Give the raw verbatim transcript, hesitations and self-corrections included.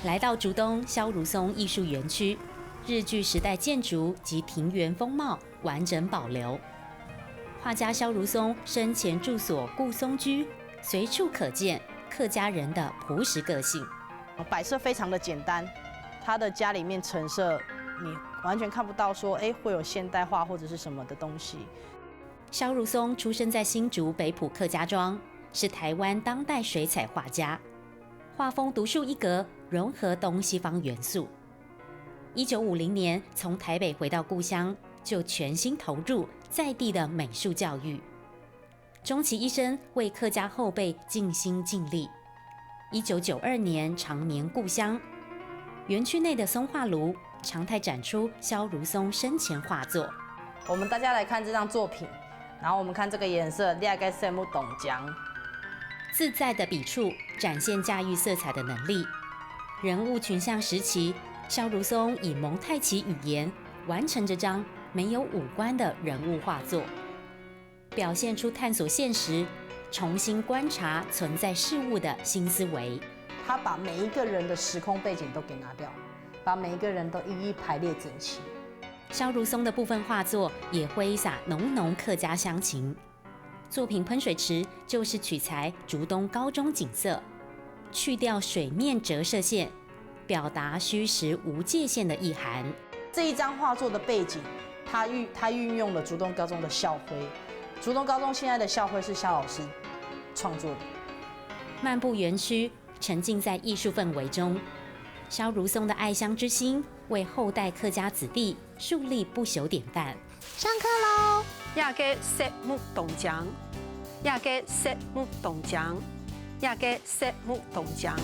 来到竹东萧如松艺术园区，日据时代建筑及庭园风貌完整保留。画家萧如松生前住所顾松居，随处可见客家人的朴实个性。摆设非常的简单，他的家里面陈设你完全看不到说，哎，会有现代化或者是什么的东西。萧如松出生在新竹北埔客家庄，是台湾当代水彩画家，画风独树一格，融合东西方元素。一九五零年从台北回到故乡，就全心投入在地的美术教育。终其一生为客家后辈尽心尽力。一九九二年长年故乡，园区内的松画炉常态展出萧如松生前画作。我们大家来看这张作品，然后我们看这个颜色，你也该色目懂讲。自在的笔触展现驾驭色彩的能力。人物群像时期，萧如松以蒙太奇语言完成这张没有五官的人物画作，表现出探索现实、重新观察存在事物的新思维。他把每一个人的时空背景都给拿掉，把每一个人都一一排列整齐。萧如松的部分画作也挥洒浓浓客家乡情。作品《喷水池》就是取材竹东高中景色，去掉水面折射线，表达虚实无界限的意涵。这一张画作的背景，他运他运用了竹东高中的校徽。竹东高中现在的校徽是萧老师创作的。漫步园区，沉浸在艺术氛围中。萧如松的爱乡之心为后代客家子弟树立不朽典范。上课喽！呀个色目懂讲，呀个色目懂讲，呀个色目懂讲。